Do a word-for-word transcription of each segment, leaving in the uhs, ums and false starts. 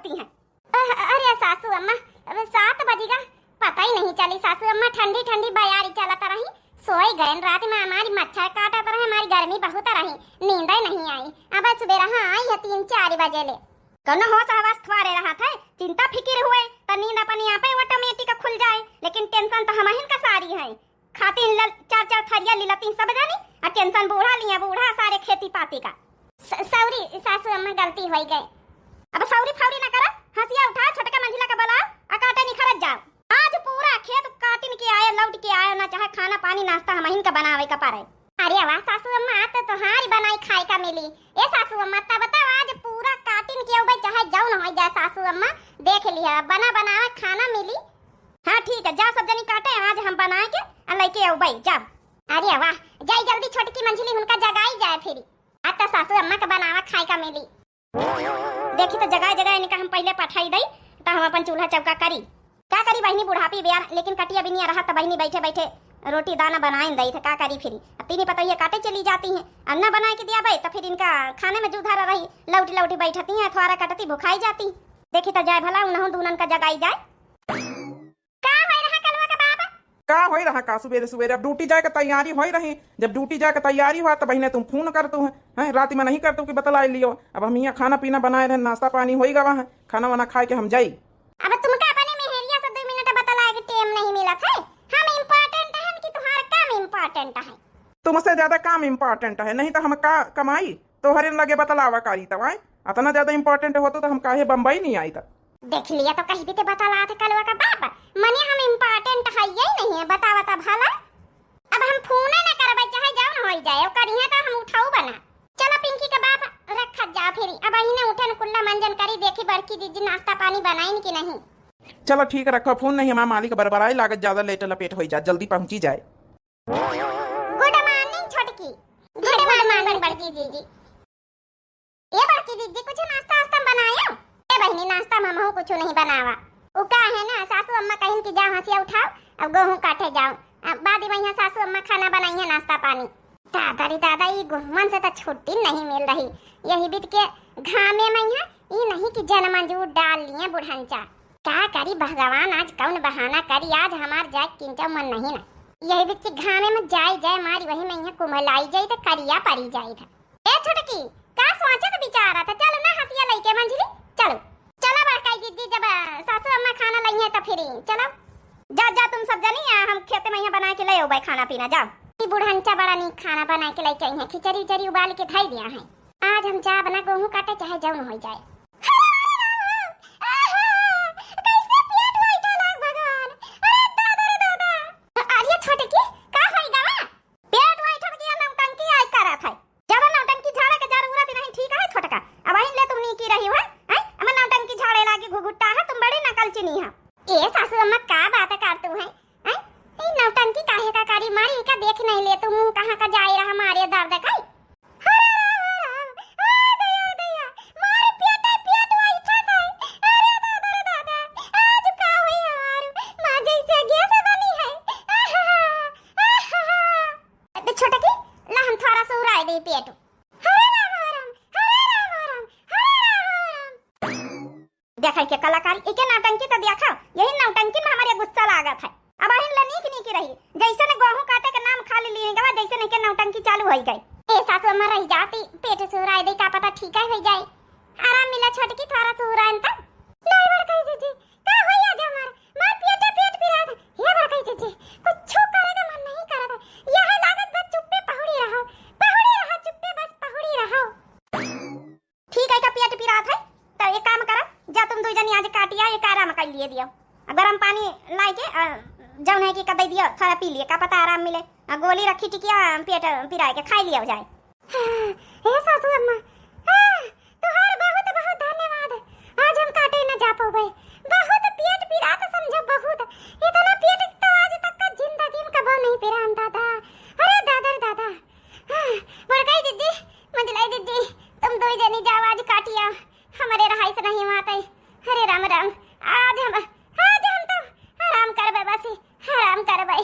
ती हैं। अह, अरे सासू अम्मा, अब सात बजिगा, पता ही नहीं चली सासू अम्मा, ठंडी ठंडी बयारी चलत रही, सोई गयन रात में, हमारी मच्छर काटत रहे, हमारी गर्मी बहुत रही, नींद ही नहीं आई। अब सुबेरा हाँ आई है तीन चार बजे ले। कौनो होश हवास थ्वारे रहत है, चिंता फिकिर हुए त नींद अपने आपे automatic खुल जाए, लेकिन tension त हमहिन का सारी है। खातिन लल-, चार चार थरिया लिलतिन सब जानी, आ tension बूढ़ा लिया, बूढ़ा सारे खेती पाती का। स-, sorry सासू अम्मा, गलती होई गए। अब sorry फौरी ना करा, हंसिया उठा, छोटका मंझिला का बोला, आ काटे निखरत जाओ। आज पूरा खेत काटिन के आए, लौट के आए ना, चाहे खाना पानी नाश्ता हमहिन का बनावे का पड़े। अरे वाह सासू अम्मा, आज तो तोहारी बनाई खाए का मिली। ए सासू अम्मा, तब बताओ आज पूरा काटिन के उबे, चाहे जौन हो जाए सासू अम्मा, देख लिया बना बनावा खाना मिली। हाँ ठीक है, जा सब जनी काटे, आज हम बनाए के आ लेके अउबे, जा। अरे वाह, जाई जल्दी छोटकी मंझिली उनका जगाई जाए फिरी। आज तो सासू अम्मा के बनावा खाए का मिली। देखी तो जगाए जगाए इनका हम पहले पठाई दई, तो हम अपन चूल्हा चौका करी। का करी बहिनी, बुढ़ापी बेर, लेकिन कटिया बिनिया रहत तो बहिनी बैठे बैठे रोटी दाना बनाइन दई थे, का करी फिरी। अब तीनी पतोहिया काटे चली जाती हैं, अब ना बनाए के दिया बे तो फिर इनका खाने में जू धरा रही, लौटी लौटी बैठती हैं, अथवारा कटती भुखाई जाती। देखी तो जाए भला उन्हों दूनन का जगाई जाए। का होई रहा कलुआ का बाप? का होई रहा का सुबेरे सुबेरे? अब ड्यूटी जाए के तैयारी होई रही। जब ड्यूटी जाए के तैयारी हुआ, तब बहिने तुम फोन करतू हैं, हैं? रात में नहीं करतू कि बतलाए लियो। अब हम यहाँ खाना पीना बनाए रहे, नाश्ता पानी होई गवा है, खाना वाना खाए के हम जाई। अब तुमका अपने मेहरिया से दो मिनट बतलाए के टेम नहीं मिलत है। हम important हन कि तुम्हारा काम important है? तुमसे ज्यादा काम important है, नहीं तो हम का कमाई? तोहरे लगे बतलावा करी तब, आय? अतना ज्यादा important होतो तो हम काहे बम्बई नहीं आई तब? देख लिया तो कहीं भी ते बतलात कलुआ का बाप, मने हम important है यही नहीं है, बतावा तब भला। अब हम फोन ना करबे चाहे जौन होई जाए, ओकर इहाँ तो हम उठाऊ बना। चलो पिंकी के बाप रखत जाओ फिर, अब इन्हें उठन कुल्ला मंजन करी, देखी बड़की जीजी नाश्ता पानी बनाइन कि नहीं। चलो ठीक रखो फोन, नहीं हमार मालिक बरबराई लागत, ज्यादा लेट लपेट होई जा, जल्दी पहुँची जाए। Good morning छोटकी। Good morning बड़की जीजी। ए बड़की जीजी, कुछ नाश्ता वास्ता बनायो? ए बहिनी, नाश्ता में हमहू कुछ नहीं बनावा। उ का है ना, सासू अम्मा कहिन कि जा हंसिया उठाओ, अब गोहूं काटे जाओ। अब बाद में यहाँ सासू अम्मा खाना बनाई है, नाश्ता पानी। दादा रे दादा, ई गोहुमन से तो छुट्टी नहीं मिल रही। यही बीत के घामे में यहाँ ई नहीं कि जनमंजूर डाल लिए बुढ़ंचा। का करी भगवान, आज कौन बहाना करी, आज हमार जाए किंचो मन नहीं ना। यही बीच के घामे में जाई जाए मारी, वही में यहाँ कुम्हलाई जाई तो करिया परी जाई था। ए छोटकी, का सोचत विचारत है? चलो ना हंसिया लइके मंझली, चलो। चलो बड़काई दीदी, जब सासू अम्मा खाना लई है तो फिर चलो। जा, जा तुम सब जनी, आ, हम खेते में यहाँ बना के ले अउबे खाना पीना, जाओ। ई बुढ़ंचा बड़ा नीक खाना बना के लइके आई है, खिचड़ी उचड़ी उबाल के धई दिया है। आज हम जाब ना गोहूं काटे, चाहे जौन होई जाए। अरे राम, आहा, कैसे पेट बैठल है भगवान? अरे दादा रे दादा। अरे छोटकी, का होई गवा? पेट बैठल की नौटंकी आई करत है। ज्यादा नौटंकी झाड़े के जरूरत नहीं, ठीक है छोटका? अब अहिन ले तुम नीकी रही हो, हैं? अब नौटंकी झाड़े लागी घुघुट्टा है, तुम बड़ी नकलचिनी है। ए सासू अम्मा, का बात करतू है? हैं? ई नौटंकी काहे का करी? मारी का देख नहीं ले तू, मुंह कहाँ का जाए रहा मारे दर्द का। हरे राम, हरे राम, आ दया, दया, मारे पेटे पेट बैठत है। अरे दादा रे दादा, आज का हुई हमार माँ जैसे गैस बनी है। आहा, आहा। अबे छोटकी, ला हम थोड़ा सा उड़ाए दे पेट। हरे राम, हरे राम, हरे राम, हरे राम, हरे राम। देखा के कलाकारी, एके नौटंकी तो देखा, यही नौटंकी में हमारे गुस्सा लागत है। अब अहिन ले नीक नीक रही, जैसे ने गोहूं काटे के नाम खाली लीन गवा, जैसे ने के नौटंकी चालू होई गई। ए सासू अम्मा रही जाती, पेट सुहराए दे, का पता ठीक है होई जाए। आराम मिला छोटकी, थोड़ा सुहराए त। नहीं बड़काई जीजी, का होई आज हमार, मार पेटे पेट पिरात। हे बड़काई जीजी, कुछ करे का मन नहीं करत। यह लागत बस चुप्पे पहुड़ी रहो, पहुड़ी रहो, चुप्पे बस पहुड़ी रहो। ठीक है, का पेट पिरात है, तो एक काम करा, जा तुम दुई जनी आज काटिया, एक आराम कर लिए दियो। आ गरम पानी लाई के, आ, जौन है कि कदई दियो, थोड़ा पी लिए, का पता आराम मिले। आ गोली रखी टिकिया, पेट पिराए के खाई लिया जाए। हाँ, हे सासू अम्मा, हाँ, तुहार बहुत बहुत धन्यवाद। आज हम काटे न जा पौबे, बहुत पेट पिरात समझो, बहुत। इतना पेट तो आज तक का जिंदगी में कबो नहीं पिरान दादा। अरे दादा रे दादा। हाँ, बड़काई दीदी, मंझलाई दीदी, तुम दो जनी जाओ आज काटिया, हमरे रहाई से नहीं माते। अरे राम राम, आज हम, आज हम तो आराम करबे, बस आराम करबे।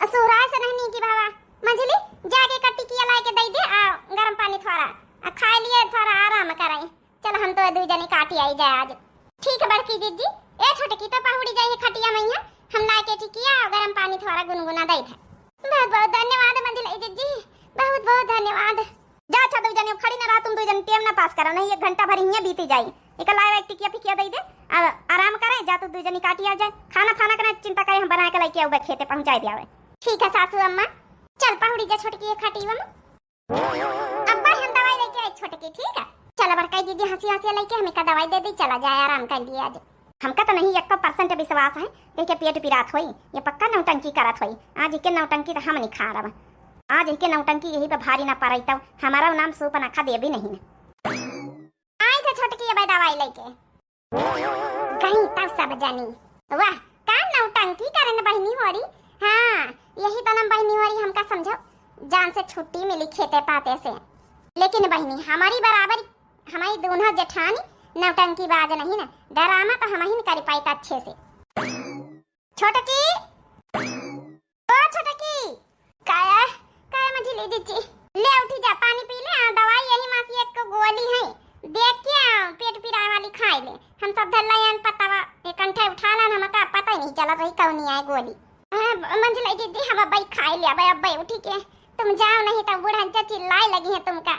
सुहराए से नहीं नीकी बाबा, मंझली जाके कट्टी किया लाए के दे दे, आ गरम पानी थोड़ा, आ खाए लिए थोड़ा आराम करे। चल हम तो दो जनी काटी आई जाए आज। ठीक है बड़की जिज्जी। ए छोटकी, तो पहुड़ी जाइए खटिया मइहाँ, हम लाइके टिकिया और गरम पानी थोड़ा गुनगुना दई थे। बहुत बहुत धन्यवाद मंझली जिज्जी, बहुत बहुत धन्यवाद। जा अच्छा दुइ जनी अब खड़ी ना रहा, तुम दुइ जनी टेम ना पास करा, नहीं एक घंटा भर हियाँ बीती जाई। एका लाए एक टिकिया फिकिया दई दे, आ-, आराम करे, जा तू दुइ जनी काटी आ जाए। खाना फाना के ना चिंता करे, हम बनाइके लइके आउबे खेते पहुँचाए दियावे। ठीक है सासू अम्मा, चल पहुड़ी जा छोटकी ये खटिया में। अब्बा हम दवाई लइके आई छोटकी, ठीक है? चला बड़का जिज्जी हँसी हँसी लइके हम एका दवाई दे दी, चला जाए आराम कर लिए आज। हमका तो नहीं एक्को परसेंट विश्वास है, देखे पेट पिरात होई, ये पक्का नौटंकी करत होई। आज एके नौटंकी तो हम नहीं खा रहा। आज एके नौटंकी यही पे भारी ना पड़ई तब हमारा नाम सूप ना खा देबी नहीं। आई थे छोटकी अब दवाई लइके। गई तब सब जनी। वाह, का नौटंकी करन बहिनी होरी। हाँ, यही तो नाम बहिनी होरी हमका समझो, जान से छुट्टी मिली खेते पाते से। लेकिन बहिनी, हमारी बराबर, हमारी दोनों जेठानी नौटंकी बाज नहीं ना, ड्रामा तो हम ही करी पाई अच्छे से। छोटकी, ओ छोटकी। काया, काया मंझली जिज्जी, ले उठी जा, पानी पी ले, आ, दवाई यही मासी एक गोली है, देख के आ, पेट पिराए वाली खाई ले। हम सब धल्ला यान पतावा, एक कंठा उठा लान, हमका पता ही नहीं चलत रही कौनी आए गोली। हाँ, ब-, मंझली जिज्जी, हम अब्बे खाई ले, अब्बे, अब्बे उठी के, तुम जाओ नहीं तो बूढ़ा अंचा चिल्लाए लगी है तुमका,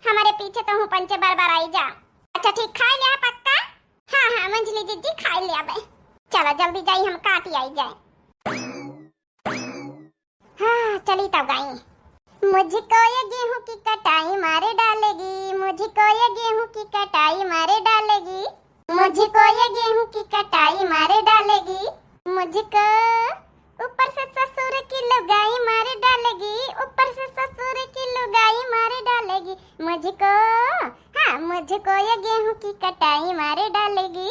हमारे पीछे तो हूँ पंचे बार बार आई जा। अच्छा ठीक, खाई ले पक्का? हाँ, हाँ, मंझली जिज्जी, खाई ले अब्बे। चला, जल्दी जाई, हम काटी आई जाए। हाँ, चली तब गाई। मुझको ये गेहूं की कटाई मारे डालेगी, मुझको ये गेहूं की कटाई मारे डालेगी, मुझको ये गेहूं की कटाई मारे डालेगी, मुझको ऊपर से ससुर की लुगाई मारे डालेगी, ऊपर से ससुर की लुगाई मारे डालेगी, मुझको, हाँ, मुझको ये गेहूं की कटाई मारे डालेगी।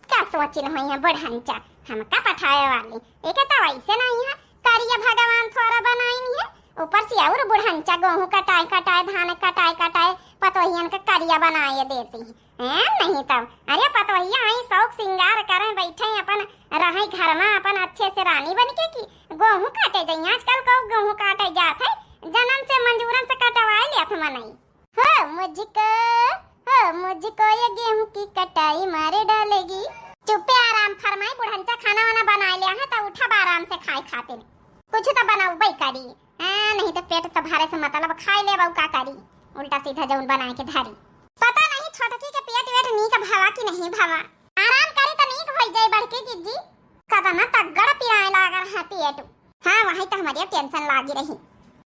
का सोचिन होई है बुढ़ंचा, हमका पठावे वाली। एके तो वैसे नहीं है, करिया भगवान थोड़ा बनाइन है, ऊपर से और बुढ़ंचा गेहूं कटाए कटाए, धान कटाए कटाए, पतोहियन के करिया बनाए देती है। हैं, नहीं तब, अरे पतोहिया आई शौक सिंगार करें, बैठे अपन, रहे घर में अपन अच्छे से रानी बन के, कि गेहूं काटे जाई। आजकल को गेहूं काटे जात है, जनन से मंजूरन से कटवाए लिया था मनई। हो मुझको, हो मुझको ये गेहूं की कटाई मारे डालेगी। चुप्पे आराम फरमाई, बुढ़ंचा खाना वाना बनाए लिया है, तो उठब आराम से खाए खातिर। कुछ तो बनाउबे करी, हाँ, नहीं तो पेट तो भरे से मतलब खाए ले बहू का करी, उल्टा सीधा जौन बनाए के धरी। पता नहीं छोटकी के पेट वेट नीक भवा कि नहीं भवा, आराम करे तो नीक होई जाए बड़की जिज्जी। कतना तगड़ पिराए लागल है पेट। हाँ, वही तो हमारी टेंशन लागी रही।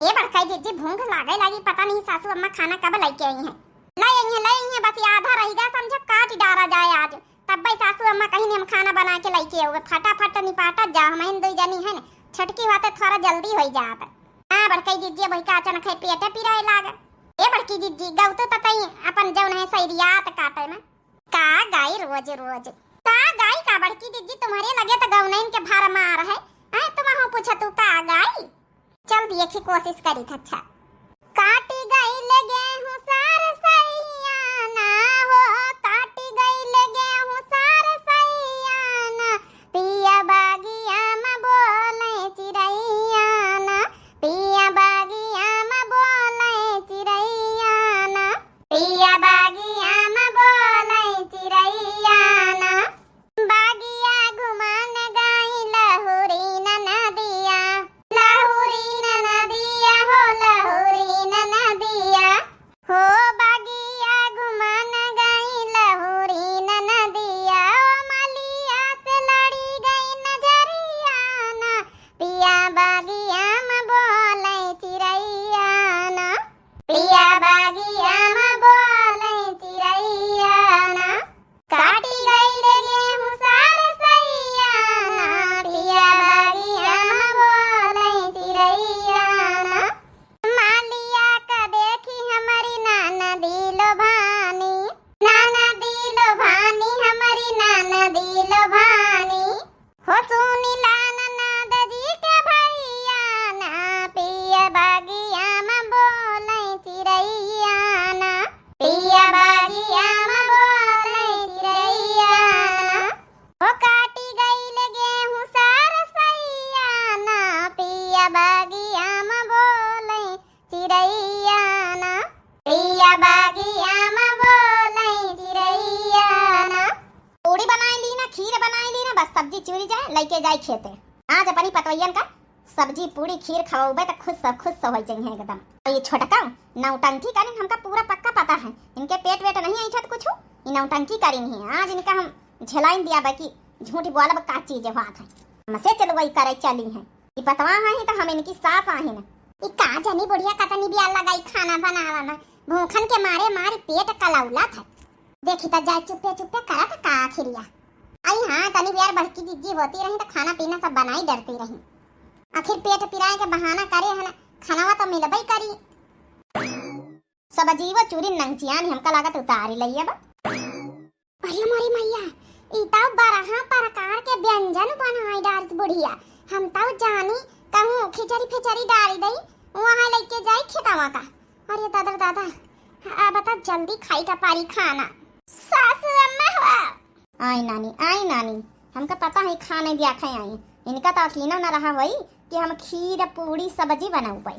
ए बड़का जिज्जी, भूख लागे लागी, पता नहीं सासू अम्मा खाना कब लइके आई हैं। ले आई हैं, ले आई हैं, बस ये आधा रह गया, समझो काट डारा जाए आज। तब भाई सासू अम्मा कहीं हम खाना बना के लइके आउबे, फटाफट निपाटा जा, हम इन दो जनी है न, छोटकी बात है, थोड़ा जल्दी हो जात। हाँ बड़का जिज्जी, भाई का अचानक है पेटे पिराए लाग। ए बड़की जिज्जी, गौ तो ततई अपन जौन है सैरियात काटे में। का गाई रोज रोज? का गाई का बड़की जिज्जी, तुम्हरे लगे तो गौनैन के भार मार है। हैं, तुमहू पूछा तू का गाई? चल देखी कोशिश करी था। अच्छा। काटी गइल गेहूं सार सैया ना हो, काटी गइल गेहूं सार सैया ना, पिया बागिया में बोले चिरैया ना, पिया बागिया में बोले चिरैया ना। पिया बागिया में बोलै चिरैया ना, बागिया घुमान गाई लहुरी ननदिया, लहुरी ननदिया हो लहुरी ननदिया। चुरी जाए, लइके जाए खेते। आज अपनी पतोहियन का सब्जी, पूड़ी, खीर खवउबे त खुश, खुश होइ जइहें एकदम। अउर ये छोटका नौटंकी करिन, हमका पूरा पक्का पता है, इनके पेट वेट नहीं ऐठत कुछु, ई नौटंकी करिन ही। आज इनका हम झेलाइन दियाबे कि झूठ बोलब का चीज है, बात है। हमसे चलवई करे चली हैं। ई पतवा है ही त हम इनकी सास आहिन। ई का जनी बुढ़िया कतनी बियार लगाई खाना बनावा में, भूखन के मारे मारी पेट कलौलत है। देखी त जाए चुप्पे चुप्पे करत का आखिरिया। आई हाँ, तनी बियार बड़की जिज्जी होती रही त खाना पीना सब बनाई डरती रही। आखिर पेट पिराए के बहाना करे है ना, खानावा तो मिलबई करी। सब अजीब चूरी नंगचियान हमका लागत उतारी लइए बा। अरे मोरी मैया, ई तउ बरहा प्रकार के व्यंजन बनाई डारिस बुढ़िया। हम तउ जानी कहूँ खिचड़ी फिचड़ी डारी दई, वहाँ लइके जाई खेतवा का। अरे दादा दादा, अब त जल्दी खाई का पारी खाना। सासू अम्मा हो। आई नानी, आई नानी, हमका पता है खा नहीं दिया खाए आई। इनका तो यकीन न रहा होई कि हम खीर पूड़ी सब्जी बनाऊ पाई।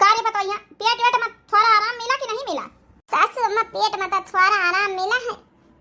का रे पतोहिया, पेट वेट में थोड़ा आराम मिला कि नहीं मिला? सासू अम्मा, पेट में तो थोड़ा आराम मिला है।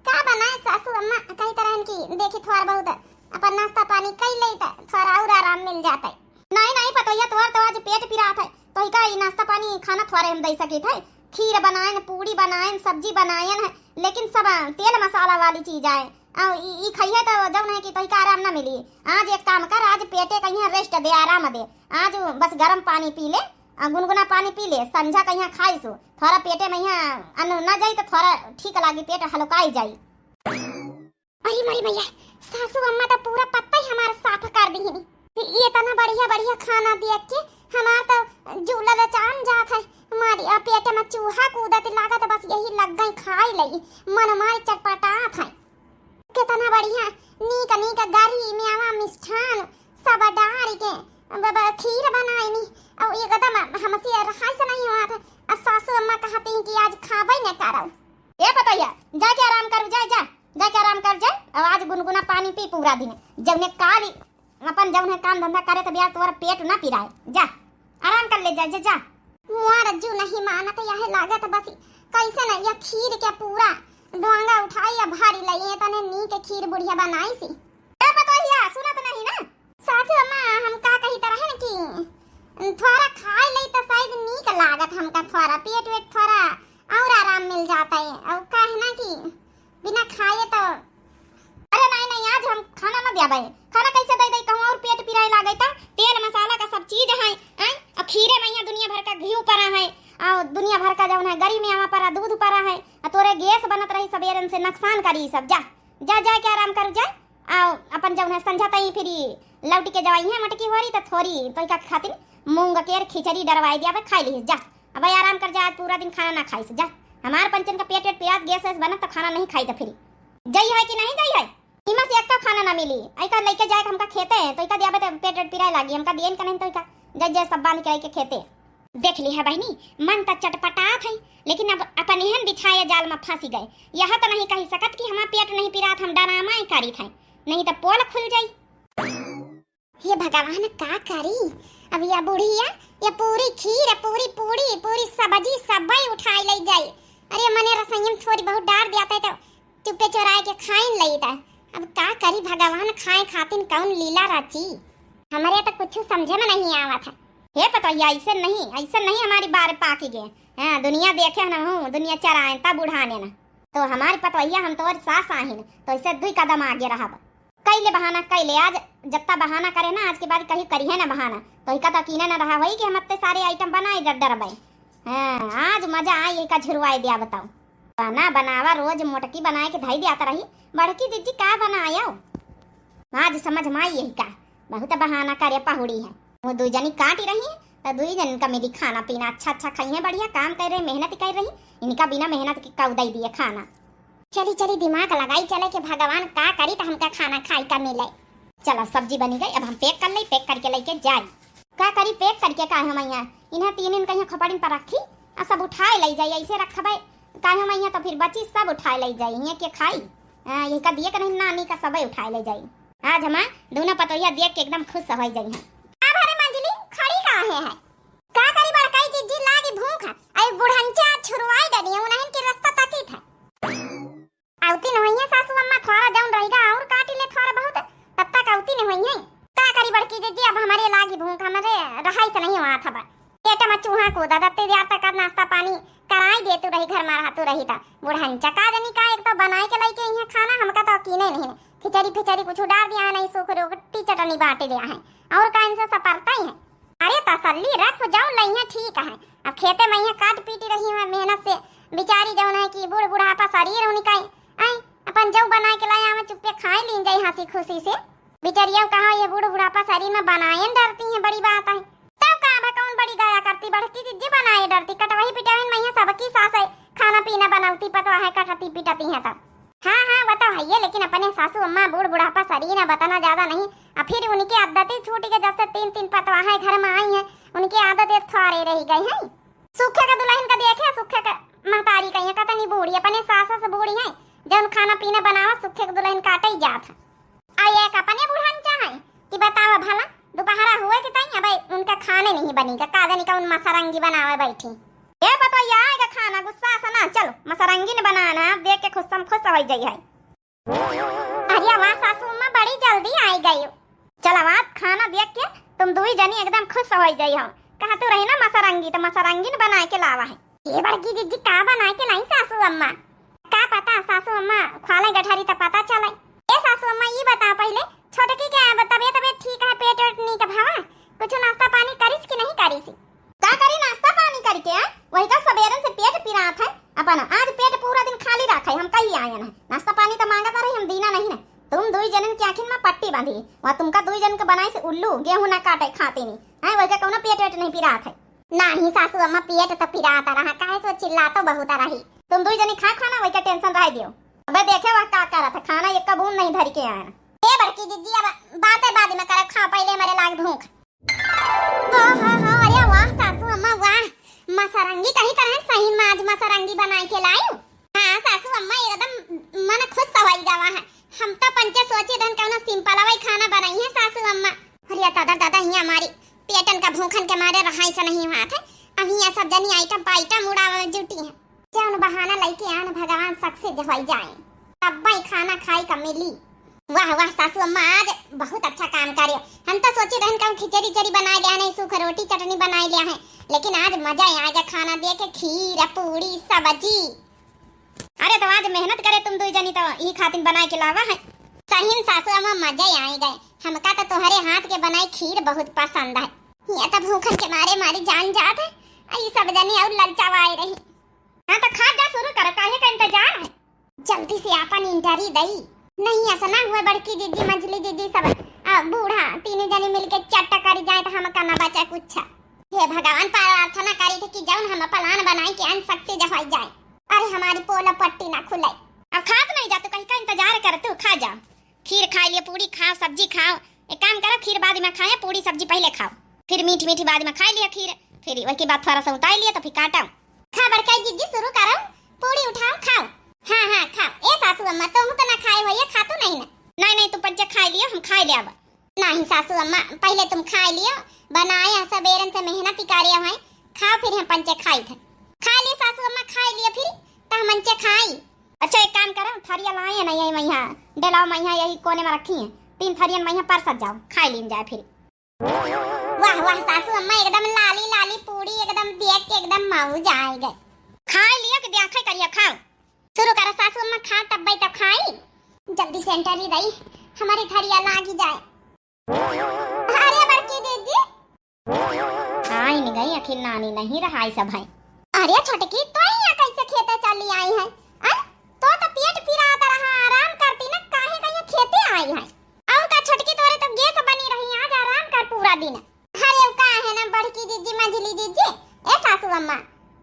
का बनाए सासू अम्मा, कही तरह की देखी थोड़ा बहुत अपन नाश्ता पानी कई ले त थोड़ा और आराम मिल जाता है। नहीं नहीं पतोहिया, तोहर तो आज पेट पिरात है, तोहिका ई नाश्ता पानी खाना थोड़े हम दे सकित है। खीर बनाएन, पूड़ी बनाएन, सब्जी बनाएन है, लेकिन सब तेल मसाला वाली चीज आए। आ, ई, ई खइहे तो जौन है कि तोहिका आराम ना मिली। आज एक काम कर, आज पेटे कहिया रेस्ट दे, आराम दे। आज बस गरम पानी पी ले, आ, गुनगुना पानी पी ले, संझा कहिया खाइसु। थोड़ा पेटे में यहाँ अन्न ना जाई तो थोड़ा ठीक लागी, पेट हल्काई जाई। अरे मोरी मैया, सासू अम्मा तो पूरा पत्ता ही हमारा साफ कर दिहिन। ये इतना बढ़िया बढ़िया खाना देख के हमार तो जूला लचान जात है। मारी आ पेट में चूहा कूदत लागत, बस यही लग गई खाई लई, मन मारी चटपटात है। कितना बढ़िया नीक नीक गरी मेवा मिष्ठान सब डारी के ब-, ब-, खीर बनाइनी। और एकदम हमसे रहाई से नहीं हुआ था। अब सासू अम्मा कहती कि आज खाबे न करो। ए पतोहिया, जाके आराम करू, जा, जा। जाके आराम कर जा, अब आज गुनगुना पानी पी पूरा दिन। जौने काल अपन जौन है काम धंधा करे त बियार तोहर पेट ना पिराए। जा, आराम कर ले जा, जा, जा। मोर जू नहीं मानत, यह लागत बस कैसे न यह खीर के पूरा डोंगा उठाई या भारी लई, तने नीक खीर बुढ़िया बनाई सी। ए पतोहिया, सुनत नहीं ना? सासू अम्मा, हम का कही तरह है न कि थोड़ा खाए ले तो शायद नीक लागत हमका, थोड़ा पेट वेट थोड़ा और आराम मिल जाता है। और का है ना कि बिना खाए तो। अरे नहीं नहीं, आज हम खाना ना दिया भाई। खाना कैसे दे दे, कहूँ और पेट पिराए लागे तो। तेल मसाला का सब चीज है, हैं? अब खीरे में यहाँ दुनिया भर का घी पड़ा है, और दुनिया भर का जौन है गरी मेवा पड़ा, दूध पड़ा है, और तोरे गैस बनत रही सबेरन से, नुकसान करी सब। जा, जा, जा के आराम कर जा। आ अपन जौन है संझा तई फिर लौट के जवाई है मटकी होरी त थोरी तोहिका खातिर मूंग केर खिचड़ी डरवाई दिया, अब खाई ली जा। अब आराम कर जा, आज पूरा दिन खाना ना खाइस जा। हमार पंचन का पेट वेट पिरात, गैस वैस बनत त खाना नहीं खाई त फिर जई है कि नहीं जई है। इमा से एक्का खाना ना मिली, ऐका लेके जाए के हमका खेते हैं, तोहिका दिया बे त पेट वेट पिराए लागी, हमका दिए का नहीं तोहिका। जय जय सब बांध के आई के खेते। देख ली है बहिनी, मन त चटपटात है, लेकिन अब अपन एहन बिछाए जाल में फंसी गए। यह तो नहीं कही सकत कि हमार पेट नहीं पिरात, हम डरामा ही करी थे, नहीं तो पोल खुल जाई। हे भगवान, का करी अब? या बुढ़िया, या पूरी खीर, पूरी पूड़ी, पूरी सब्जी, सबई उठाई ले जाई। अरे मने रसोई में थोड़ी बहुत डार दिया था तो चुप्पे चोराए के खाइन लई त। अब का करी भगवान, खाए खातिन कौन लीला रची? हमरे तो कुछ समझे में नहीं आवत है। हे पतोहिया, ऐसे नहीं, ऐसे नहीं हमारी बार पाकी गे। हाँ, दुनिया देखे न हूँ, दुनिया चराए तब उड़ाने न। तो हमारी पतोहिया, हम तोर सास आहिन, तो ऐसे दुई कदम आगे रहब। कैले बहाना, कैले आज जत्ता बहाना करे ना, आज के बाद कहीं करिहे ना बहाना। तोहिका तो कीने ना रहा होई कि हम अत्ते सारे आइटम बनाए डर डरबे। हाँ, आज मजा आई, एका झुरवाए दिया बताओ। बना बनावा, रोज मोटकी बनाए के धई दियात रही। बड़की जिज्जी का बनायो? आज समझ में आई यही का, बहुत बहाना करे पहुड़ी है। वो दुई जनी काटी रही है, तो दुई जन का मिली खाना पीना, अच्छा अच्छा खाई है, बढ़िया काम कर रही, मेहनत कर रही। इनका बिना मेहनत के काऊ दई दिए खाना। चली चली दिमाग लगाई चले कि भगवान का करी तो हमका खाना खाई का मिले। चलो सब्जी बनी गई, अब हम पैक कर ले, पैक करके लेके जाई। का करी पैक करके, काहे हम यहाँ इन्हें तीन दिन कहीं खोपड़िन पर रखी, आ सब उठाए ले जाई, ऐसे रखबे काहे हम यहाँ, तो फिर बची सब उठाए ले जाई, यहाँ के खाई। हाँ, यही का दिए के नहीं, नानी का सबे उठाए ले जाई। आज हमार दोनों पतोहिया देख के एकदम खुश हो जाई हैं। अब अरे मंजली खड़ी काहे है? का करी बड़काई जिज्जी लागी भूख, आई बुढ़ंचा छुरवाई डरी, उन्हें के रास्ता तकी था। आवती नोहिया सासू अम्मा, थोड़ा जौन रहेगा और काटी ले थोड़ा बहुत, तब तक आवती। यार तक नाश्ता पानी कराई देतू रही, घर मा रहतू रही त। बुढ़ंचा का जनी का, एक तो बनाए के लइके इहाँ खाना, हमका तो अकीने नहीं है। खिचड़ी फिचड़ी कुछ डार दिया है, नहीं सूख रोटी चटनी बांटे दिया है, और का इनसे सपरता ही है। अरे तसल्ली रख, जौन लइहे ठीक है। अब खेते मा इहाँ काट पीटी रही है मेहनत से, बिचारी जौन है कि बूढ़ बुढ़ापा शरीर उनका है, अपन जौ बनाए के लाया हमें चुप्पे खाए लीन जाई हँसी खुशी से। बिचरिया कहा ये बूढ़ बुढ़ापा शरीर मा बनाए न डरती हैं, बड़ी बात है। तब का बा, कौन बड़ी गया करती, बड़की जिज्जी बनाए डरती, कटवही पिटवही मा इहाँ सबकी सास है, खाना पीना बनौती पतवा है, कटती पिटती हैं तब। हाँ, हाँ, वो तो है ये, लेकिन अपने सासू अम्मा बूढ़ बुढ़ापा शरीर है, बताना ज्यादा नहीं। आ फिर उनकी आदतें छूट के जब से तीन तीन पतवा है घर मा आई हैं, उनकी आदतें थोड़े रह गई हैं। सूखे का दुल्हन का देखे, सूखे का महतारी कही है, कतनी बूढ़ी, अपने सास से बूढ़ी है, जौन खाना पीना बनावा सूखे का दुल्हन काटे ही जात है। आ ये एक अपने बुढ़न चाहे कि बतावा भला, दोपहरा हुए के ताई अब उनका खाने नहीं बनी का, का जानी कौन मसरंगी बनावे बैठी। ए पतोहिया, आएगा खाना, गुस्सा से ना, चलो मसरंगी न बनाना, देख के खुश हम खुश हो जाई है। अरे वाह सासू अम्मा, बड़ी जल्दी आई गई। चला वाह, खाना देख के तुम दुई जनी एकदम खुश हो जाई हो। कहा तू रही ना मसरंगी, तो मसरंगी न बनाए के लावा है। ये बड़की जिज्जी का बनाए के लाई सासू अम्मा? का पता सासू अम्मा, ख्वाले गठरी तो पता चले। ए सासू अम्मा, ये बता पहले, छोटकी के अब तबीयत, तबीयत ठीक है, पेट वेट नीक भवा, कुछ नाश्ता पानी करिस कि नहीं करिस? का करी नाश्ता पानी करके, आ? वही का सबेरन से पेट पिरात है, अपन आज पेट पूरा दिन खाली रखे, हम कही आयन है। नाश्ता पानी तो मांगत रही, हम दीना नहीं ना। तुम दुई जनन की आँखिन मा पट्टी बांधी, वह तुमका दुई जन के बनाई से उल्लू, गेहूं ना काटे खाते नहीं है, वही का कौनो पेट वेट नहीं पिरात है। नाही सासू अम्मा, पेट तो पिरात रहा, काहे सो चिल्ला तो बहुत रही। तुम दुई जनी खा खाना, वही का tension रह दियो। अबे देखे वह का करत है, खाना एक का बूंद नहीं धर के आयन। ए बड़की जिज्जी, अब बातें बाद में करे, खा पहले हमारे लाग भूख। हाँ, हाँ, हाँ, अरे वाह सासू अम्मा, वाह, मसरंगी कही तरह सही मा आज मसरंगी बनाए के लायू। हाँ सासू अम्मा, एकदम मन खुश होई गवा है। हम तो पंचे सोची रहन कौनो simple वाई खाना बनाई है सासू अम्मा। अरे दादा, दादा, हियाँ हमारी पेटन का भूखन के मारे रहाई से नहीं हुआ थे। अब हियाँ सब जनी item पाइटम उड़ावे में जुटी है। जौन बहाना लइके आन भगवान शक से जवाई जाए, तब्बे खाना खाए का मिली। वाह, वाह, सासू अम्मा, आज बहुत अच्छा काम करे। हम तो सोचे रहन कहूँ खिचड़ी चड़ी बनाए लिया है, नहीं सूख रोटी चटनी बनाए लिया है, लेकिन आज मजा आ गया खाना दे के, खीर, पूड़ी, सब्जी। अरे तो आज मेहनत करे तुम दुई जनी, तो ई खातिन बनाए के लावा है। सही में सासू अम्मा, मजा आ गए। हमका तो तोहरे हाथ के बनाई खीर बहुत पसंद है। ये तो भूखन के मारे मारी जान जात है। आ ई सब जनी और ललचावा आए रही। हाँ, तो खा जा, शुरू करो, काहे का इंतजार है? जल्दी से आपन entry दई। नहीं, ऐसा ना हुए, बड़की दीदी, मंझली दीदी, सब, आ, बूढ़ा, तीनों जने मिलके चट्टा करी जाए, तो हमका ना बचा कुछ। हे भगवान, प्रार्थना करी थे कि जौन हम plan बनाए के अन शक्ति जवाई जाए। अरे, हमारी पोला पट्टी ना खुले। अब खात नहीं जा, तो कहीं का इंतजार कर, तू खा जा। खीर खाई लियो, पूड़ी खाओ, सब्जी खाओ। एक काम करो, खीर बाद में खाए, पूड़ी सब्जी पहले खाओ, फिर मीठी मीठी बाद में खाई लियो खीर, फिर वही के बाद थोड़ा सा उतार लियो तो फिर काटो। खा बड़का जिज्जी, शुरू करो, पूड़ी उठाओ, खाओ। हाँ, हाँ, खाओ। ए सासू अम्मा, तुम तो ना खाए हो, ये खा तो नहीं ना। नहीं, नहीं, तुम पंचे खाई लियो, हम खाई ले अब। नहीं सासू अम्मा, पहले तुम खाई लियो, बनाए हैं सबेरन से, मेहनत ही करे हैं, खाओ फिर हम पंचे खाई थे। खा लियो सासू अम्मा, खाई लियो फिर, तो हम पंचे खाई। अच्छा, एक काम करो, थरिया लाए हैं ना, यही मैया डेलाओ, मैया यही कोने में रखी हैं, तीन थरियन मैया परसत जाओ, खाई लीन जाए फिर। वाह, वाह, सासू अम्मा एकदम लाली लाली पूड़ी, एकदम देख के एकदम मौज आए गए। खाई लियो कि देखा करियो, खाओ। शुरू करो सासू अम्मा, खाओ तब भाई तब खाई। जल्दी से entry दई, हमारी थरिया लागी जाए। अरे बड़की दीदी। आइन गई, आखिर नानी नहीं रहाई सब है। अरे छोटकी, तो यहाँ कैसे खेते चली आई है? अरे, तो, तो पेट पिरात रहा, आराम करती ना, काहे का यहाँ खेते आई है? और का छोटकी, तोरे तो gas बनी रही, आज आराम कर पूरा दिन। अरे, वो का है ना बड़की जीजी, मंझली जीजी, ए सासू अम्मा,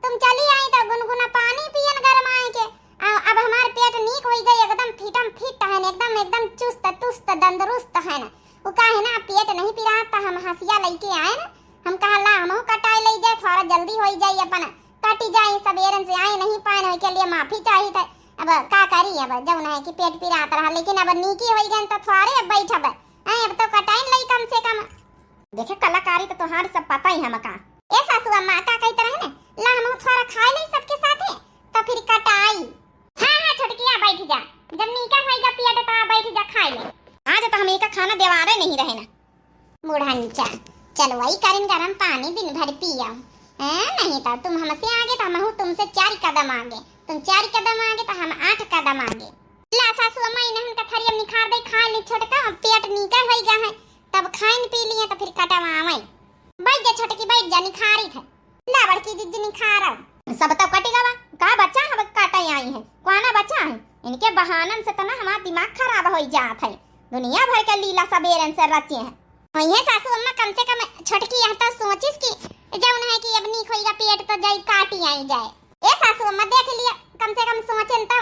तुम चली आई तो गुनगुना पानी पियन गरमाए के। आ, अब हमार पेट नीक होई गई, एकदम फिटम फिट है ना, एकदम, एकदम चुस्त तुस्त दंदरुस्त है ना। वो का है ना, पेट नहीं पिरात तो हम हंसिया लेके आए ना, हम कहा ला हमहू कटाए ले जाए, थोड़ा जल्दी होई जाई, अपन कटी जाई, सबेरन से आए नहीं पाए, वही के लिए माफी चाहिए था। अब का करी, अब जौन है कि पेट पिरात रहा, लेकिन अब नीकी होई गन तो थोड़े अब बैठब, हैं, अब तो कटाइन लई कम से कम। देखे कलाकारी तो तोहार सब पता ही हमका। ए सासू अम्मा, का कहते रहे ने, ला हमहू थोड़ा खाए ले सबके साथे, तो फिर कटाई। हाँ, हाँ, छोटकिया बैठ जा, जब नीका होई जा पेट तो आ बैठ जा खाए ले। आज तो हम एका खाना देवारे नहीं रहे ना। बुढ़ंचा, चलो वही करें गरम पानी दिन भर पिया। हैं? नहीं तो तुम हमसे आगे तो हमहू तुमसे चार कदम आगे, तुम चार कदम आगे तो हम आठ कदम आगे। ला सासू अम्मा, इन्हन का थरिया निखार दे, खा ली छोटका, पेट नीका होई गा है, तब खाइन पी लिए तो फिर कटवावे। बैठ जा छोटकी, बैठ जा, निखारी थे। ला बड़की जिज्जी निखारो। सब तो कट गवा, का बचा है, अब काटे आई है, कोना बचा है? इनके बहानन से तो ना हमार दिमाग खराब होई जात है, दुनिया भर के लीला सबेरन से रचे हैं। वही सासू अम्मा, कम से कम छोटकी यह तो सोचिस कि जौन है कि अब नीक होइगा पेट तो जाई काटी आई जाए। ए सासू अम्मा, देख लिया, कम से कम सोचेन तो।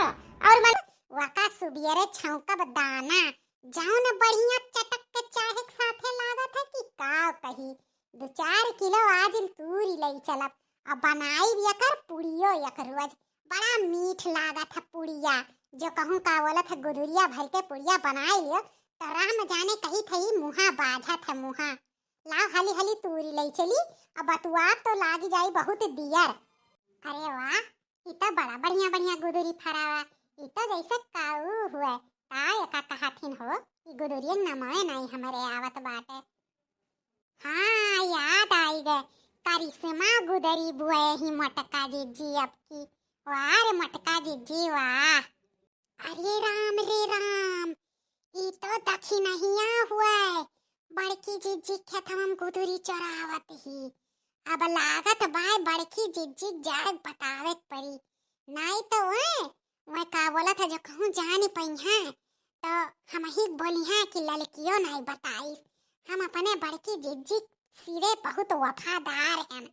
और मन वका सुबियरे छौंकब दाना, जौन बढ़िया चटक के चाहे के साथे लागत है कि का कही। दो चार किलो आज तूरी लई चलब, अब बनाई भी एकर पुड़ियो एक रोज। बड़ा मीठ लागत है पुड़िया, जो कहूँ का बोलत है गुदुरिया भर के पुड़िया बनाई लियो, तो राम जाने कही थई मुहा बाझत है मुहा। लाओ हाली हाली तूरी लई चली, अब बतुआ तो लागी जाई बहुत दियर। अरे वाह, ई तो बड़ा बढ़िया बढ़िया गुदुरी फरावा, ई तो जैसे काऊ हुए। का एका कहथिन हो, ई गुदुरिया नमवे नहीं हमरे आवत बाटे। हाँ, याद आई गए, करिश्मा गुदरी बुए ही मोटका जिज्जी अब की। वाह रे मोटका जिज्जी वाह। अरे राम रे राम, ई तो दखिनहिया हुए, बड़की जिज्जी खेतवा में गुदुरी चरावत ही। अब लागत बाय बड़की जिज्जी जाए बतावे के पड़ी, नाई तो वह, वह का बोलत है जो कहूँ जानी पइहाँ तो हम ही बोलिहाँ कि ललकियो नाई बताइस। हम अपने बड़की जिज्जी सिरे बहुत वफादार हैं।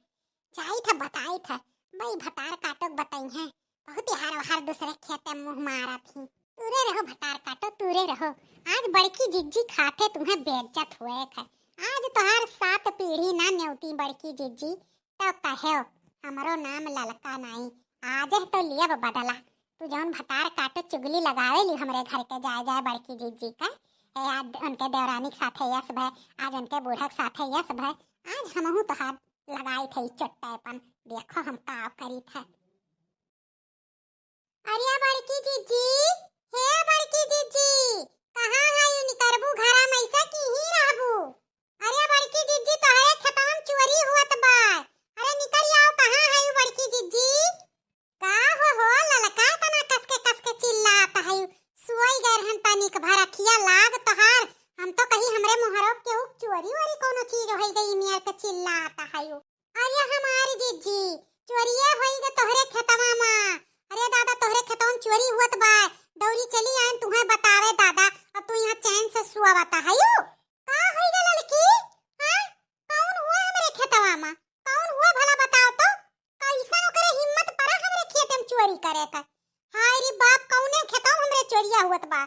जाई था बताई था, बई भतार काटो के बताई हैं, बहुत यार वहार दूसरे खेते मुँह मारत ही। तूरे रहो भतार काटो, तूरे रहो। आज बड़की जिज्जी खाते तुम्हें बेइज्जत हुए है। आज तोहार सात पीढ़ी ना नेवती बड़की जिज्जी, तो कहो हमरो नाम ललका नाई। आज तो लियब बदला। तू जौन भतार काटो चुगली लगावे ली हमरे घर के जाए जाए बड़की जिज्जी का, ए, आज उनके देवरानी के साथे यस भय, आज उनके बूढ़ा के साथे यस भय, आज हमहू तोहार लगाई थे चोट्टापन। देखो हम का करी थे। अरे बड़की जिज्जी, हे बड़की जिज्जी, कहाँ है यू निकरबू घरा में ऐसा की ही रहबू? अरे बड़की जिज्जी, तोहरे खेतवा में चोरी हुअत बा। अरे निकल आओ, कहाँ है यू बड़की जिज्जी? का हो, हो ललका, तना कस के, कस के चिल्लात है? सोई गए रहन तनिक भर अखिया लाग तोहार। हम तो कही हमरे मोहरो के उ चोरी वोरी कोनो चीज होई गई, नियर के चिल्लात है। अरे हमारी जिज्जी, चोरिये होई गए तोहरे खेतवा मा। अरे दादा, तोहरे खेतवा में चोरी हुअत बा। दौरी चली आन तुहे बतावे दादा, अब तू यहाँ चैन से सुआवत है। का होई गए ललकी? हाँ? कौन हुआ हमरे खेतवा मा? कौन हुआ भला बताओ तो? कैसन ओकरे हिम्मत पड़ा हमरे खेते में चोरी करे का? हाय रे बाप, कौने खेतवा में हमरे चोरिया हुअत बा?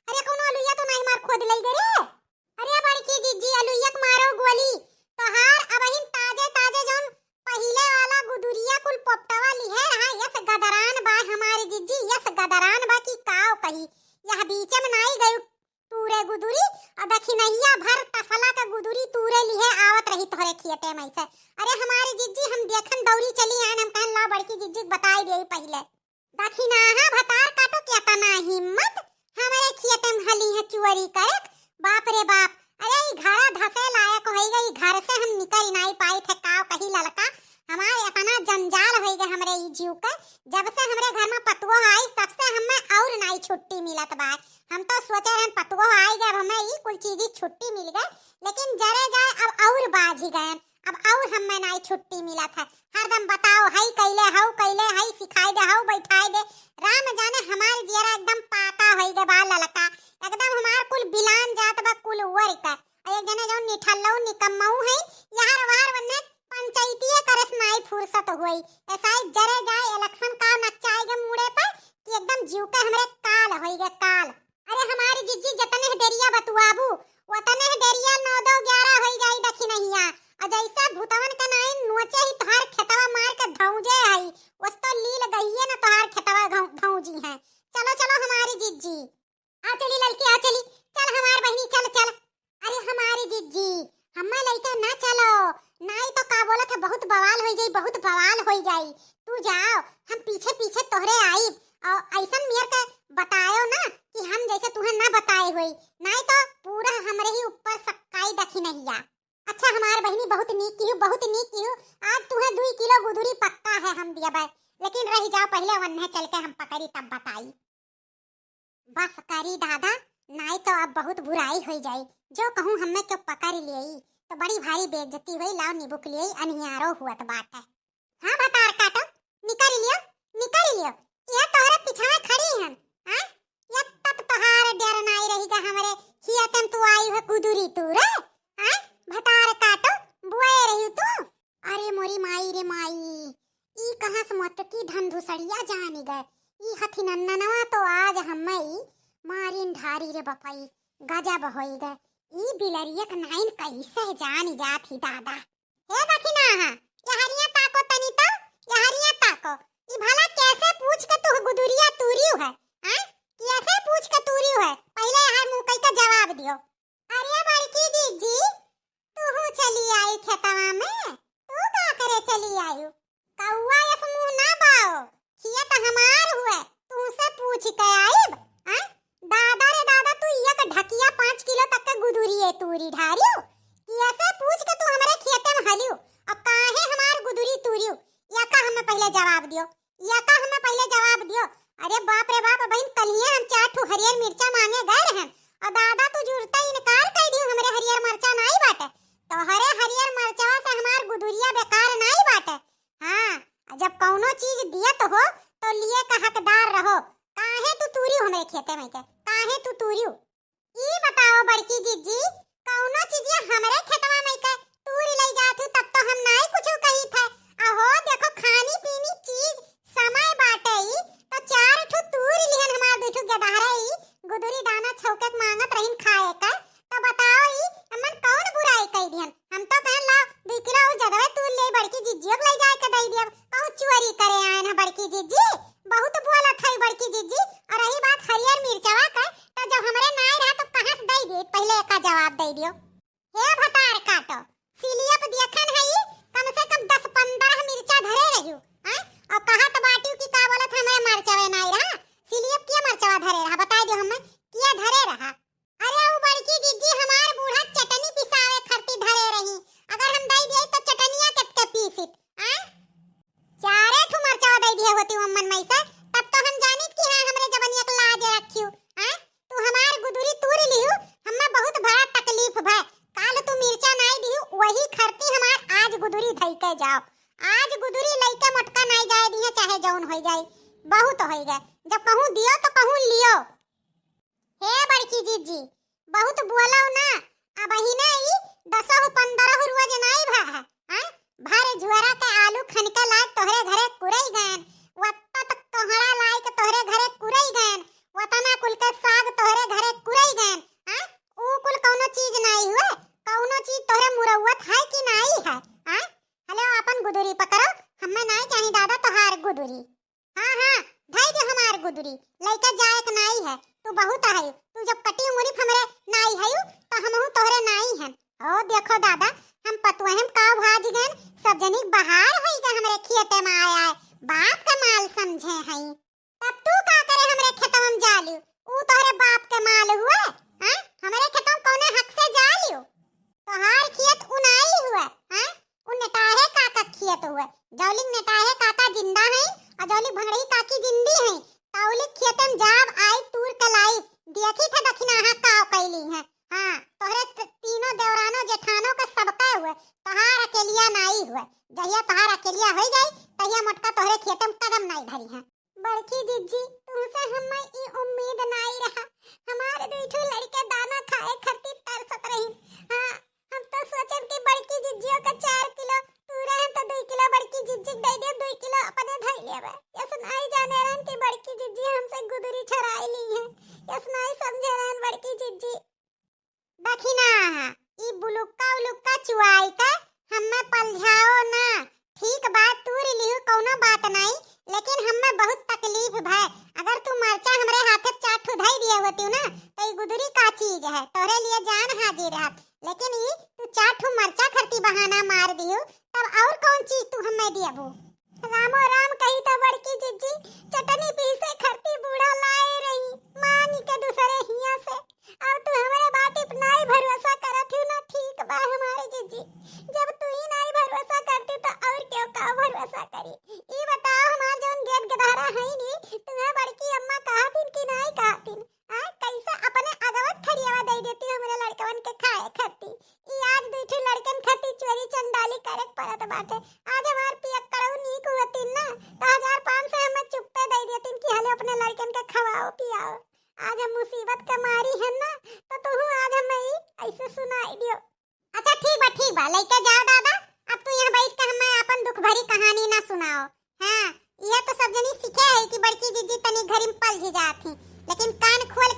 अरे कौनो अलुइया तो नहीं मार खोद लई गए रे? अरे बड़की जिज्जी, अलुइया के मारो गोली। तोहार अबहिन ताजे ताजे जौन पहिले वाला गुदुरिया कुल पोपटवा लिहे रहा, यस गदरान बा हमारी जिज्जी, यस गदरान बा कि काव कही। यह बीचे में नाई गयू तूरे गुदुरी, और दखिनहिया भर तसला के गुदुरी तूरे लिहे आवत रही तोहरे खियते में से। अरे हमारी जिज्जी, हम देखन दौरी चली आन, हम कहन ला बड़की जिज्जी के बताई देई पहिले। दखिनाहा भतार काटो, केतना हिम्मत, हमरे खियते में हली है चोरी करे, बाप रे बाप। अरे ई घरा धसे लायक होई गई, घर से हम निकल नाई पाई थे, काव कही ललका, हमार एतना जंजाल होई गए हमरे ई जीव के। जब से हमरे घर में पतुआ आई, तब से हमें और नाई छुट्टी मिलत बा। हम तो सोचे रहन पतुआ आई गए, अब हमें ई कुल चीजी छुट्टी मिल गए, लेकिन जरे जाए अब और बाझी गए, अब और हमें नाई छुट्टी मिलत है। हरदम बताओ, हई कैले, हऊ कैले, हई सिखाई दे, हऊ बैठाई दे। राम जाने हमार जियरा एकदम पाता होई गए बा ललका, एकदम हमार कुल बिलान जात बा कुल उवर का। और एक जने जौन निठल्लऊ निकम्मऊ है, यार वार वन्ने पंचायतिये करे से नाई फुर्सत होई। ऐसा ही जरे जाए इलेक्शन का नचाए गए मुड़े पर कि एकदम जीव के हमरे काल होई गए काल। अरे हमारी जिज्जी, जतने देरिया बतुआबू, वतने देरिया नौ दो ग्यारह होई जाई दखिनहिया। और जैसा भूतवन का नाई नोचे ही तोहार खेतवा मार के धौजे आई, वस तो लील गइये न तोहार खेतवा घौ-, धौजी है। चलो, चलो हमारी जिज्जी। आ चली ललकी, आ चली, चल हमार बहिनी, चल, चल। अरे हमारी जिज्जी, हम्मे लइका ना चलो, नाई तो का बोलत है, बहुत बवाल होई जाई, बहुत बवाल होई जाई। तू जाओ, हम पीछे पीछे तोहरे आईब। और ऐसन मियर के बतायो ना कि हम जैसे तुहे ना बताए होई, नाई तो पूरा हमरे ही ऊपर सक्काई दखिनहिया। अच्छा हमार बहिनी, बहुत नीक किहू, बहुत नीक किहू। आज तुहे दुई किलो बस करी दादा, नाई तो अब बहुत बुराई होई जाई। जो कहूँ हम्मे क्यों पकड़ लियई, तो बड़ी भारी बेइज्जती होई। लाओ निबुक लियई, अनियारो हुअत बाटे। हाँ भतार काटो, निकल लियो, निकल लियो। यह तोहरे पिछवा खड़ी हन, हाँ? ये तब तोहार डर नाई रही गा हमरे, हियतन तू आई है गुदुरी तू रे, हाँ? भतार काटो, बुआए रही तू। अरे मोरी माई रे माई, ई कहाँ से मोटकी धन धुसड़िया जानी गए। ई हथिनन्ननवा तो आज हम्मे ई मारिन ढारी रे बपई, गजब होई गए। ई बिलरिया के नाइन कैसे जानी जात ही दादा। हे दखिनाहा, यहरिया ताको तनी तो, यहरिया ताको। ई भला कैसे पूछ के तू गुदुरिया तूरियो है, हाँ? कैसे पूछ के तूरियो है? पहिले यहाँ मुँह कई का जवाब दियो। अरे बड़की जीजी, तू चली आई खेतवा में, तू का करे चली आयु? कौआ यस मुँह ना बाओ, खेत हमार हुए, तू से पूछ के आइब, हाँ? दादा रे दादा, तू एक ढकिया पाँच किलो तक के गुदुरी ए तूरी ढारियो, कैसे पूछ के तू हमरे खेते में हलियो, और काहे हमार गुदुरी तूरियो, या का हमें पहिले जवाब दियो। या का हमें पहिले जवाब दियो। अरे बाप रे बाप, बहिन, कलिए हम चार ठो हरियर मिर्चा मांगे गए रहन, और दादा तू जुरता इनकार कर दियो, हमरे हरियर मिर्चा नाई बाटे। तोहरे हरियर मिर्चवा से हमार गुदुरिया बेकार नाई बाटे। हाँ, जब कौनो चीज दियत हो तो लिए का हकदार रहो। काहे तू तूरी हमरे खेते में के, काहे तू तूरी? ई बताओ बड़की जिज्जी, कौनो चीजिया हमरे खेतवा में के तूर लई जात हू, तब तो हम नाई कुछ कही थे। अहो देखो, खानी पीनी चीज समय बाटे ई, तो चार ठो तूर लिहन हमार दू ठो गेदहरे ई, गुदुरी दाना छौके के मांगत रहिन खाए के, तो बताओ ई हमन कौन बुराई कई दिहन? हम तो कहन लाओ दू किलो उ जदवे तूर ले बड़की जिज्जियो के लई जाए के दई दियब, कहूँ चोरी करे आए ना बड़की जिज्जी। बहुत बोलत है बड़की जिज्जी। और रही बात हरियर मिर्चवा के, तो जब हमरे नाई रहा तो कहाँ से दई दी? पहिले एका जवाब दई दियो। हे भतार काटो, सिलियप देखन है ई, कम से कम दस पन्द्रह मिर्चा धरे रहियो, हैं? और कहत बाटियो कि का बोलत हमरे मरचवे नाई रहा, सिलियप के मरचवा धरे रहा, बताई दियो हमें, के धरे रहा? अरे उ बड़की जिज्जी हमार बूढ़ा चटनी पिसावे खरती धरे रही, अगर हम दई दिए तो चटनिया केतके पीसित, हैं? चारे ठो मरचवा दे दिए होती अम्मन मई से, तब तो हम जानित कि हाँ, हमरे जबनिया के लाज रखियो, हाँ? तू हमार गुदुरी तूर लिहू, हमें बहुत बड़ा तकलीफ भय। काल तू मिर्चा नाई दिहू, वही खरती हमार आज गुदुरी धई के जाओ। आज गुदुरी लइके मोटका नाई जाए दिहे, चाहे जौन होई जाई। बहुत होई गए, जब कहूँ दियो तो कहूँ लियो। हे बड़की जिज्जी, बहुत बोलव ना, अबहिने ई दसहु पन्द्रहु रोज नाई भा है, हैं? भर झुअरा के आलू खनिके लायक तोहरे घरे कुरई गएन, वत्ता तक कोहड़ा लायक तोहरे घरे कुरई गएन, वतना कुल के साग तोहरे घरे कुरई गएन, हैं? ऊ कुल कौनो चीज नाई हुए, कौनो चीज तोहरे मुरौवत है कि नाई है, हैं? हलो अपन गुदुरी पकड़ो, हमें नाई चाही दादा तोहार गुदुरी। हाँ, हाँ, धई दे हमार गुदुरी, लइका जाए के नाई है, तू बहुत है, तू जब कटी उमरी हमरे नाई है, तो हमहू तोहरे नाई हन। ओ देखो दादा, हम पतुआ हम काव भाज गन, सब जनी बहार होई गए हमरे खेते में आए आए, बाप का माल समझे हई। तब तू का करे हमरे खेतवा में जालू, ऊ तोहरे बाप के माल हुए, हाँ? हमरे खेतवा में कौने हक से जालू? तोहार खेत उनाई हुए, हैं? उ नेटाहे काका खेत हुए। जौलिक नेटाहे काका जिंदा हैं और जौलिक भंगड़ही काकी जिंदी हैं, तौलिक खेते में जाब आई तूर के लाई, देखी थे दखिनाहा काव कैली हैं। हाँ, तोहरे त-, तीनों देवरानो जेठानो के सबके हुए, तोहार अकेलिया नाई हुए। जहिया तोहार अकेलिया होई जाई, तहिया मोटका तोहरे खेते में कदम नाई धरी हैं। बड़की जिज्जी, तुमसे हमें ई उम्मीद नाई रहा। हमारे दुई ठो लड़के दाना खाए खातिर तरसत रही। हाँ, हम तो सोचब कि बड़की जिज्जियों का चार किलो तूरे हैं तो दुई किलो बड़की जिज्जी के दे देब, दुई किलो अपने धई लेबे। यस नाई जाने रहन कि बड़की जिज्जी हमसे गुदुरी छराई ली है। यस नाई समझे रहन बड़की जिज्जी। दखिना, ई बुलुक्का उलुक्का चुआई के हम्मे पलझाओ ना। ठीक बात, तूर लिहू, कौनो बात नाई, लेकिन हम्मे बहुत तकलीफ भय। अगर तू मरचा हमरे हाथे चार ठो धई दिए होती ना, तो ई गुदुरी का चीज है, तोहरे लिए जान हाजिर रहत। लेकिन ई तू चार ठो मरचा खरती बहाना मार दिहू, तब और कौन चीज तू हम्मे दियबू? रामो राम कही तो बड़की जिज्जी चटनी पीसे खरती बूढ़ा लाए रही, मांग के दूसरे हिया से। अब तू हमरे बात पे नाई भरोसा करत हू ना, ठीक बा हमारे जिज्जी, जब तू ही नाई भरोसा करती तो और क्यों का भरोसा करी? ई बताओ हमार जौन गेद गधारा है नी, तुम्हें बड़की अम्मा कहतिन कि नाई कहतिन? अपने लड़कन के खवाओ पियाओ। आज हम मुसीबत के मारी है ना, तो तुहू आज हमें ई ऐसे सुनाई दियो। अच्छा ठीक बा, ठीक बा, लइके जाओ दादा। अब तू यहाँ बैठ के हमें अपन दुख भरी कहानी ना सुनाओ। हाँ, यह तो सब जनी सीखे है कि बड़की जीजी तनी घरी में पलझी जात ही, लेकिन कान खोल